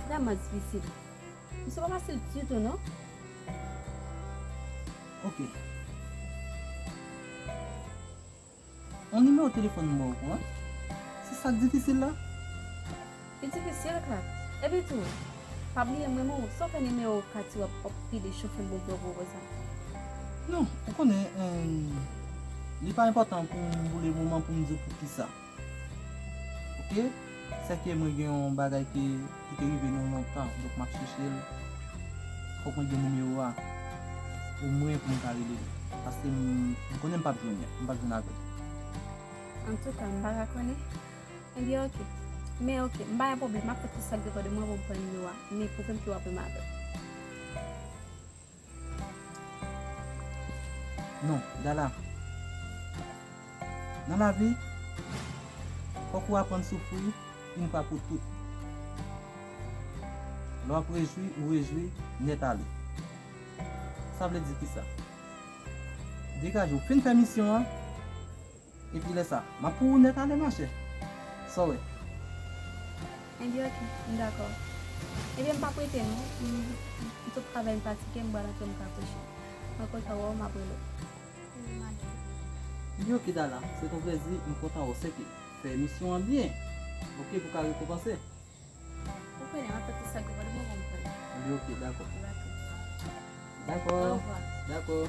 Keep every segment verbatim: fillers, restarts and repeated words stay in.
Vrèman difisil. Misye pa fasil ditou, non. Ok. Yon nimewo telefòn m ba w pou mwen. Se sa k difisil la? Li difisil, Clark. Epi tou, pa bliye m renmen w. Sa w fè nimewo Katy w ap, w ap pile chofe m pou m ba w konsa? Non, ou konnen, em, li pa enpòtan pou m boule moman pou m di w poukisa. Ok? Sèke mwen gen yon bagay ki, ki te rive nou lontan, donk m ap chèche l. Fòk mwen gen nimewo a, omwen pou m ka rele l. Paske m, m konnen m p ap jwenn, m p ap jwenn avè l. Antouka, m pa ka konnen. Ebyen, ok. Men ok, m pa gen pwoblèm, m ap fè tout sa k depann de mwen pou m pran nimewo a. Men pwouve m ke w ap renmen avè l. Non, Dala. Nan lavi, fòk ou aprann soufri yon fwa pou tout. Lè w ap rejwi, ou rejwi nèt ale. Sa vle di kisa? Degaje w, fin fè misyon an, epi lè sa, m ap pou ou nèt ale, machè. Sa w wè? Ebyen, ok, m dakò. Ebyen, m p ap rete, non. M, m, m sot travay, m fatige, m pral antre, m ka kouche. Mwen kontan wè w, m ap rele w. Ebyen, ok, Dala, se t on plèzi, m kontan wè w. Sèke fè misyon an byen, ok, pou ka rekonpanse. Ou konnen, m ap fè tout sa k depann de mwen pou m pran. Ebyen, ok, dakò. Dakò. Dakò. Orevwa. Dakò.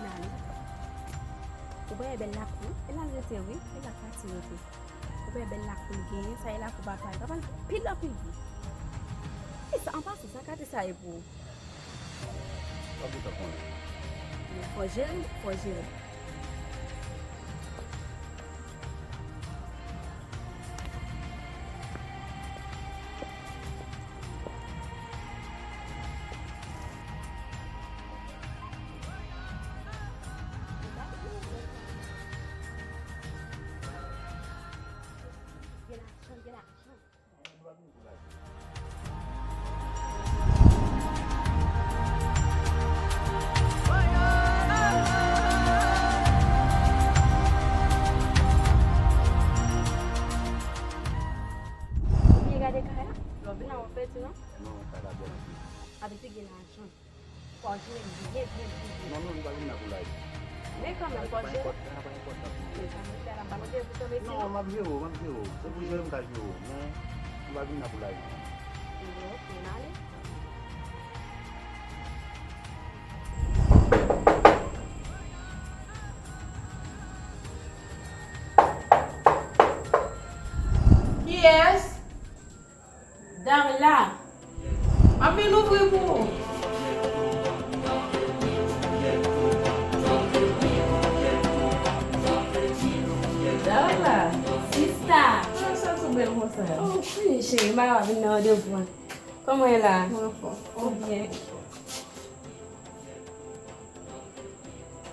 Nani? Ou pa wè bèl lakou? E la l rete, wi. E la Katy rete. Ou pa wè bèl lakou l genyen? Sa e lakou papa l. Papa l gen anpil, anpil byen. E sa, an pasan, sa Katy sa e pou ou? W ap gentan konnen. Men fò jere, fò jere. Ou byen gade kay la? Lè w vin la, w ap pèdi, non? Non, kay la bèl anpil. Avèk li gen lajan. Fò w jere l byen, byen, byen, byen. Non, non, nou pa vin la pou laj. Men kanmenm, fò w jere l. Mezanmi, Dala, m pa konte pou tonbe si non. Non, m ap jere w, m ap jere w. Se pou jere m ka jere w, men nou pa vin la pou laj non. Ebyen, ok, n ale. Kiyès? Darla. M ap vin ouvri pou ou. Darla, sista. Ah, sa tou bèl konsa. Oh, wi, cheri, m pa vin nan randevou an. Kòman w ye la? Mwen anfòm. Ou byen?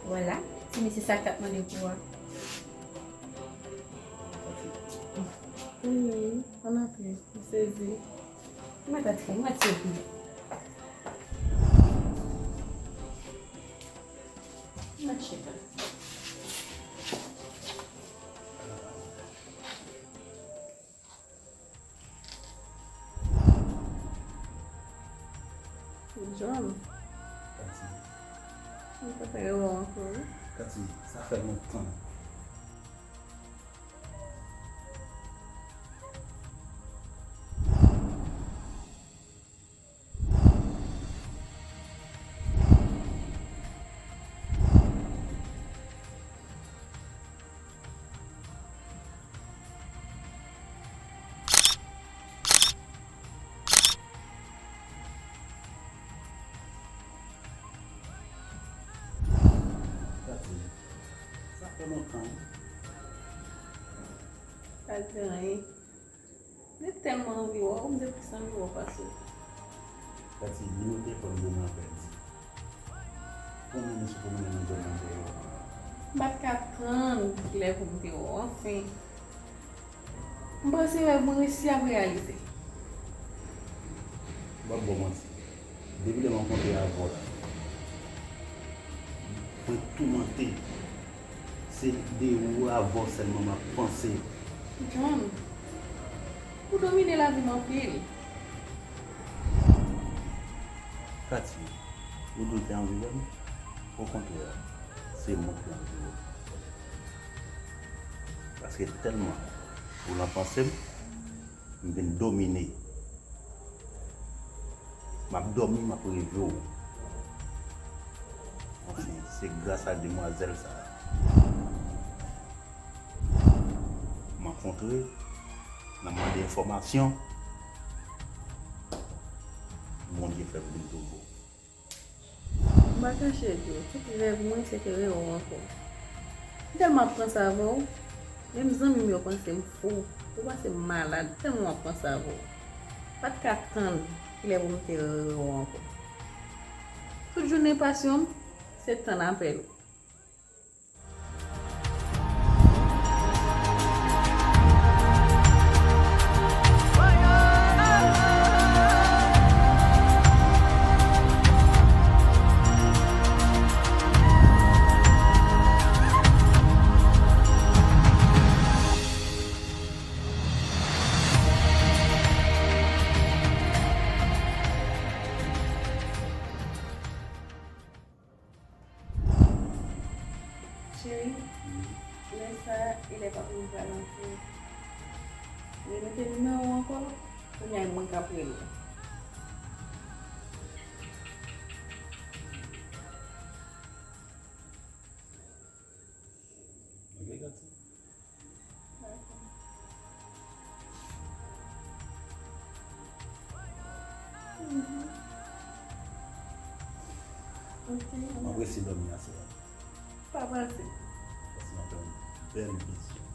Vwala, ti mesye sa k t ap mande pou ou a. Wi, ann antre, m sezi. Mwen t antre, mwen sezi. Mwen chita. John. Katy. Mwen kontan rewè w ankò, wi. Katy, sa fè lontan. Katy, sa fè lontan wi. Pa di anyen. Mwen tèlman anvi wè w, m te plis anvi wè w pase w. Katy, nimewo telefòn mwen an pèdi. Pwomene sou pwomene nan zòn nan deyò. M pa t ka tann kilè pou m te wè w, anfen. M panse rèv mwen resi ap reyalize. M p ap ba w manti. Depi lè m rankontre avè w la, mwen toumante. Se de ou avè w sèlman m ap panse. John, ou domine lavi m anpil. Katie, ou di w te anvi wè m? Okontrè, se mwen ki te anvi wè w. Paske tèlman ou nan panse m, m vin domine. M ap dòmi, m ap reve w. Anfen, se gras a demwazèl sa a m rankontre, nan mande enfòmasyon, Bondye fè m vin twouve w. M pa kache di w, tout rèv mwen se te rewè w ankò. M tèlman ap panse avè w, menm zanmi m yo panse m fou, yo panse m malad, tèlman m ap panse avè w. Pa t ka tann kilè pou m te rewè w ankò. Tout jounen pasyon m, se tann apèl ou. Cheri, lè sa a, e lè papa m pral antre. Remete nimewo w ankò, kounye a e mwen k ap rele w. Ok, Katie. Ok. M apresye dòmi aswè a. Pa prese. Paske m ap fè yon bèl vizyon.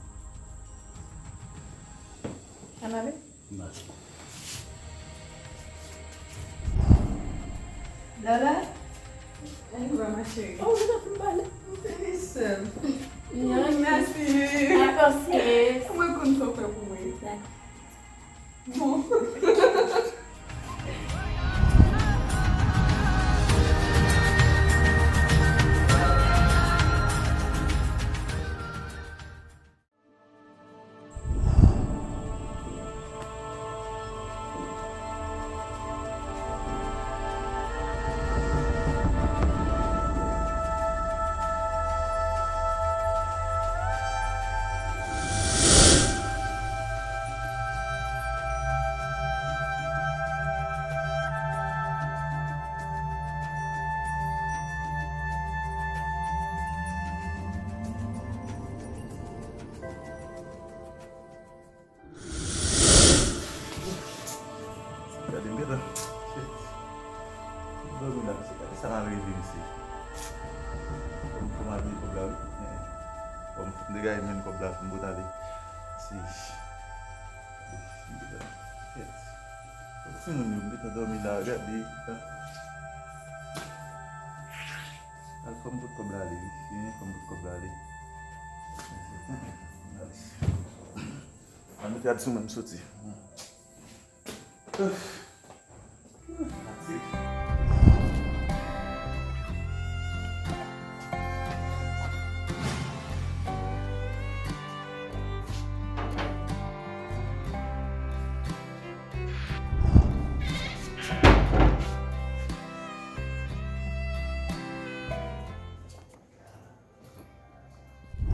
Ann ale? N ale. Dada? Ann va, ma chérie. Oh, ou ta fin pale. M te vin sèl. Non, mèsi. Mwen konn sa w fè pou mwen. Dakò. Bon. Gade m gentan. Shit. M dòmi la, mesye. Gade sa m al rive, mesye. Fò m, fò m al peye kòb la, wi. Fò m degaje menm kòb la, fò m bout ale. Mesye. Gade, m gentan. Shit. Fò timoun yo, m gentan dòmi la, gade. Al, fò m bout kòb la ale, wi. Fò m bout kòb la ale. Al mete rad sou mwen, m soti. Fatig.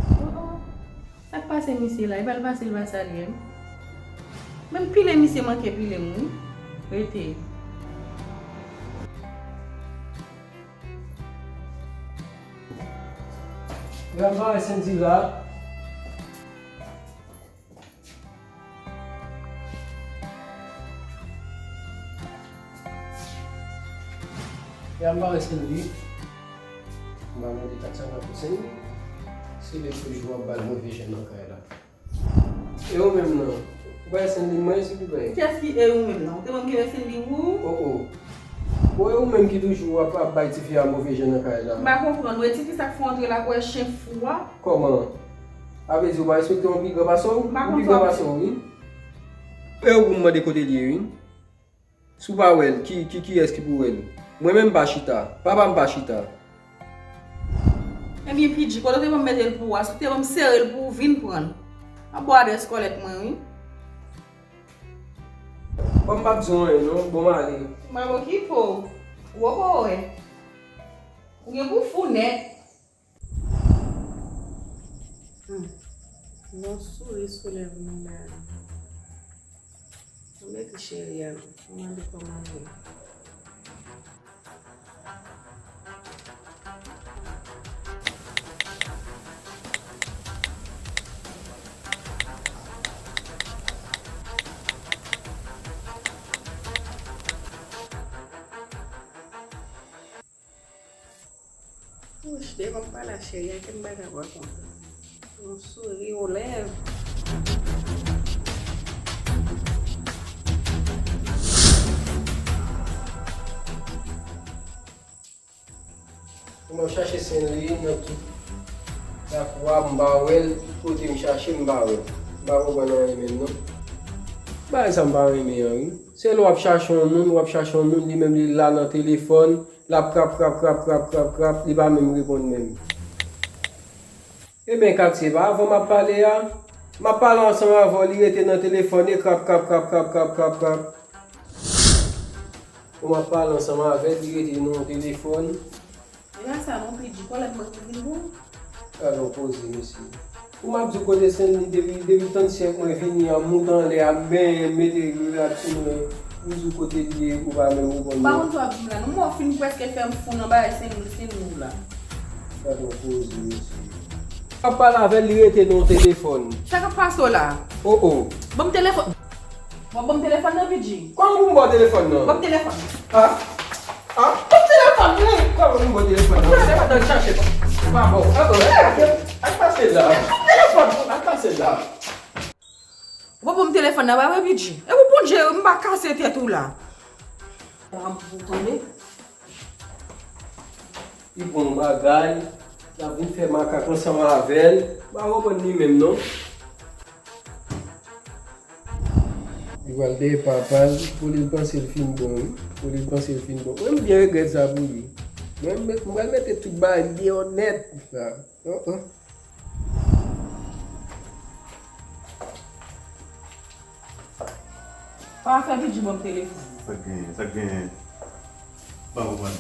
Oh, oh. Sa k pase misye la? Li pral pase, li pa salye m. Menm pile misye manke pile m, wi. Rete. Yo, m pa wè Sendy la. Ya, m pa wè Sendy. M pa mande Tatiana pou Sendy. Se lè tou jou ap ba l move jan nan kay la. E ou menm nan? Ou pa wè Sendy, m wè Sendy, pa wè. Kiyès ki e ou menm nan? Ou te konn gen Sendy ou? Oh, oh. Bon, e ou menm ki toujou ap, ap bay tifi a move jan nan kay la? M pa konprann. Ou e tifi sa k fè w antre la pou wè chen fou a? Kòman? A vle di ou pa respekte yon pi gran pase w? M pa konn sa w ap di. Yon pi gran pase w, wi. E ou pou m mande kote l ye, wi. Si w pa wè l, ki, ki, kiyès ki pou wè l? Mwen menm m pa chita. Papa m pa chita. Ebyen, P J, kote w te ban m mete l pou ou a, si w te ban m sere l pou ou vin pran l. M ap ba w adrès kòlèt mwen, wi. Bon, m p ap di w anyen non, bon m ale. M ap okipe w. Ou poko wè. Ou gen pou fou nèt. Hmm. Gon souri sou lèv mwen la. Mwen ekri cheri a, mwen mande kòman l ye. Wouch, devan m pale a cheri a, ke m pa ka pa kontan. Yon souri o lèv. Mwen chache Senli nan tout lakou a, m pa wè l, tout kote m chache, m pa wè l. M pa konprann anyen menm non. Bagay sa m pa renmen an, wi. Se lè w ap chache yon moun, w ap chache yon moun, li menm li la nan telefòn, l ap krap, krap, krap, li pa menm reponn menm. Ebyen, Katye, pa avè w m ap pale a? M ap pale ansanm avè w, li rete nan telefòn, e krap, krap, krap. Ou m ap pale ansanm avè l, li rete nan telefòn. E pa sa non, P J, kòlèt mwen ki vin bon. Gade yon koze, mesye. Ou m ap di w kote Senli depi, depi tann syèk mwen vini an, moute anlè a, men mete rad sou mwen, m di w kote l ye, ou pa menm reponn mwen. M pa konn sa w ap di m la non, mwen w fin prèske fè m fou nan bagay Senli, Senli w la. Gade yon koze, mesye. M ap pale avè l, li rete nan telefòn. Sa k ap pase w la? O, o. Ban m telefòn. W ap ban m telefòn nan, P J? Kòman pou m ba w telefòn nan? Ban m telefòn. A? A? Ban m telefòn nan! Kòman pou m ba w telefòn nan? Ou pa telefòn nan, chache pa. Pa bon. A, bon, a, a, a, pase la. Ban m telefòn nan. Al pase la. Ou pa ban m telefòn nan, pa vre, P J? E pou Bondye, m pa kase tèt ou la. Ou tonbe. Li pran yon bagay, l ap vin fè makak ansanm avè l. M pa konprann li menm non. Li pral dèyè papa l, pou li panse l fin bon, wi. Pou li panse l fin bon. Mwen, m byen regrèt sa pou li. Mwen, m met, m pral mete tout bagay byen onèt la. Oh, oh. Pa fè P J ban m telefòn. Sa k genyen? Sa k genyen? Pa konprann.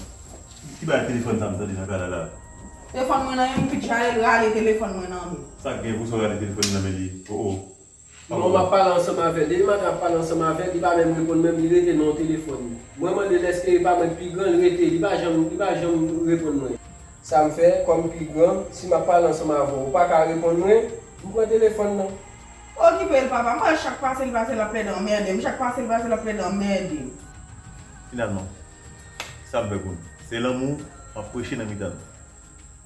Ki bagay telefòn sa m tande nan kay la la? Telefòn mwen nan men m, P J ale l rale telefòn mwen nan men. Sa k genyen pou sa w rale telefòn nan men li? O, o. Non, m ap pale ansanm avè l. Depi maten m ap pale ansanm avè l, li pa menm reponn mwen, li rete nan yon telefòn. Mwen mande l èske e pa mwen k pi gran, l rete, li pa janm, li pa janm reponn mwen. Sa m fè, kòm pi gran, si m ap pale ansanm avè w, ou pa ka reponn mwen, m pran telefòn nan. Okipe l, papa. Mwen, chak pase l pase, l ap plede anmède m. Chak pase l pase, l ap plede anmède m. Finalman, sa m fè pou nou. Se lanmou m ap preche nan mitan nou.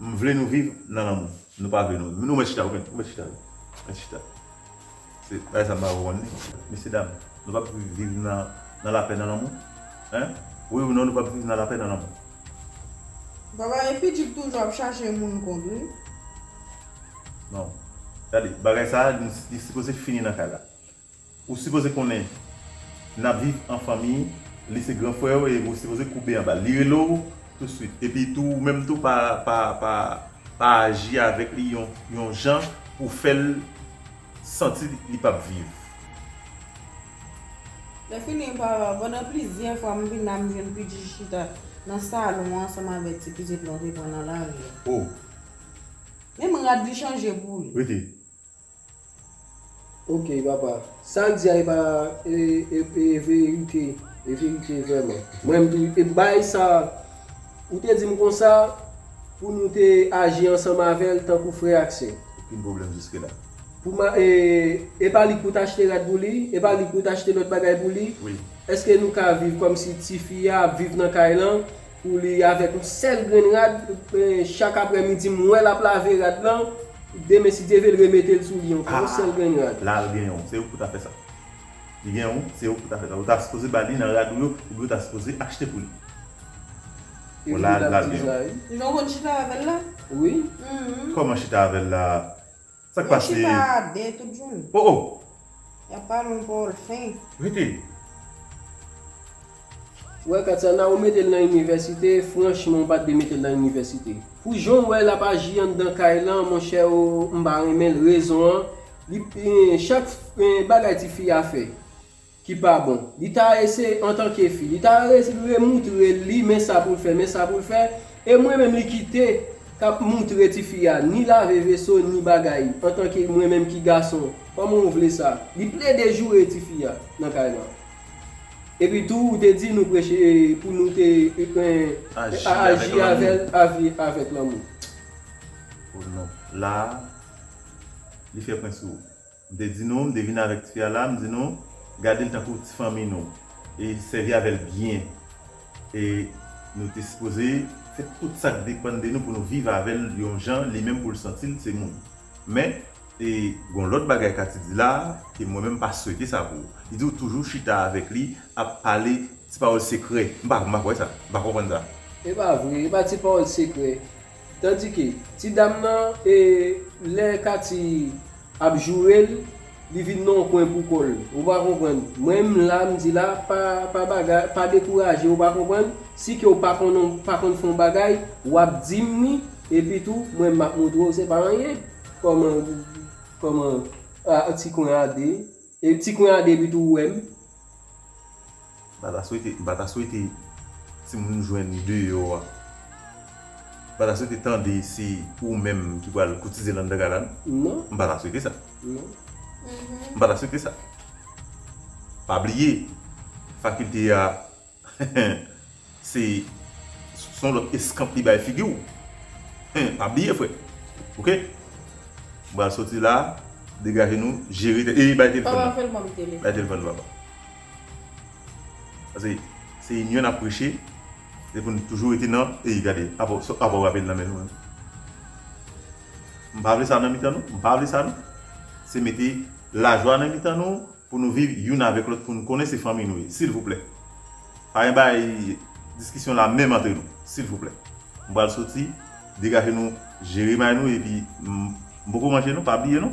M vle nou viv nan lanmou. Nou pa vle nou. Nou mèt chita, ou mèt, ou mèt chita, wi. Mèt chita. Se bagay sa m pa konprann li. Mesye dam, nou p ap viv nan, nan lapè, nan lanmou? Hein? Wi ou non, nou p ap viv nan lapè, nan lanmou? Papa, e P J toujou ap chache moun kont, wi. Non. Gade, bagay sa, li, li sipoze fini nan kay la. Ou sipoze konnen n ap viv an fanmi, li se gran frè w e ou sipoze koube anba l. Li rele w tousuit. Epi tou, ou menm tou, pa, pa, pa, pa aji avèk li yon, yon jan pou fè l santi li, li p ap viv. Lè fini, papa, pandan plizyè fwa m vin la, m jwenn P J chita nan salon an ansanm avèk ti pitit lan te pran nan lari a. Oh. Menm rad li chanje pou li. Rete. Ok, papa. Sa l di a, e pa, e, e, e verite. E verite vrèman. Mwen menm tou, e bay sa, ou te di m konsa, pou nou te aji ansanm avè l tankou frè ak sè. Okenn pwoblèm jiske la. Pou ma, e, e pa li k pou t achte rad pou li? E pa li k pou t achte lòt bagay pou li? Wi. Èske nou ka viv kòmsi tifi a ap viv nan kay lan? Pou li avèk yon sèl grenn rad, e, chak aprèmidi m wè l ap lave rad lan, demen si Dye vle l remete l sou li ankò, yon sèl grenn rad. La l gen yon, se ou k pou ta fè sa. Li gen yon, se ou k pou ta fè sa. Ou ta sipoze ba li nan rad ou yo, oubyen ou ta sipoze achte pou li. Bon, la, la byen. Jan w konn chita avè l la? Wi. Mhm. Kòman chita avè l la? Sa k pase? Yo chita a de tout jounen. Oh, oh! Y ap pale yon pawòl fen. Rete. Wè, Katsana, ou mete l nan inivèsite, franchman, ou pa t dwe mete l nan inivèsite. Pou jan w wè l ap aji anndan kay lan, monchè, o, m pa renmen l, rezon an, li, eh, chak, eh, bagay tifi a fè ki pa bon. Li ta eseye antanke fi, li ta eseye remoutre l, li, men sa pou l fè, men sa pou l fè. E mwen menm li kite k ap moutre tifi a, ni lave veso, ni bagay. Antanke mwen menm ki gason, kòman w vle sa? Li plede joure tifi a nan kay lan. Epi tou, ou te di nou preche, eh, pou nou te, eh, eh, aji avè l, aji avèk lanmou. Oh non. La, li fè pwen sou ou. M te di nou, m te vin avèk tifi a la, m di nou, gade l tankou ti fanmi nou. E sèvi avè l byen. E nou te sipoze fè tout sa k depann de nou pou nou viv avè l yon jan, li menm pou l santi l se moun. Men, e gon lòt bagay Katy di la, ke mwen menm m pa swete sa pou ou. Li di ou toujou chita avèk li, ap pale ti pawòl sekrè. M pa, m pa kwè sa. M pa konprann sa. E pa vre, e pa ti pawòl sekrè. Tandike, ti dam nan, e, lè Katy ap joure l, li vin nan yon kwen pou kò l. Ou pa konprann. Mwen, m la, m di la, pa, pa bagay, pa dekouraje, ou pa konprann. Si ke w pa konn, pa konn fè yon bagay, w ap di m li, epi tou, mwen, m ap montre w, se pa anyen. Kòman, kòman, a, ti kwen a de, e ti kwen a de, epi tou, ou wè m. M pa ta swete, m pa ta swete timoun jwenn deyò a. M pa ta swete tande se ou menm ki pral koutize l anndan kay la, non. Non. M pa ta swete sa. Non. M pa ta swete sa. Pa bliye, fakilte a, se, se yon lòt eskanp li bay figi w. Pa bliye, frè. Oke? M pral soti la, degaje nou, jere tèt. E, bay telefòn nan. Papa, fè l ban m telefòn. Bay telefòn nan, papa. Paske se inyon n ap preche, se pou n toujou rete nan, e gade, apa, apa w rapèl nan men nou menm. M pa vle sa nan mitan nou, m pa vle sa non. Se mete lajwa nan mitan nou, pou nou viv youn avèk lòt, pou nou konnen se fanmi nou ye, silvouplè. Pa gen bay diskisyon la menm antre nou, silvouplè. M pral soti, degaje nou, jere may nou, epi m, m poko manje non, pa bliye non.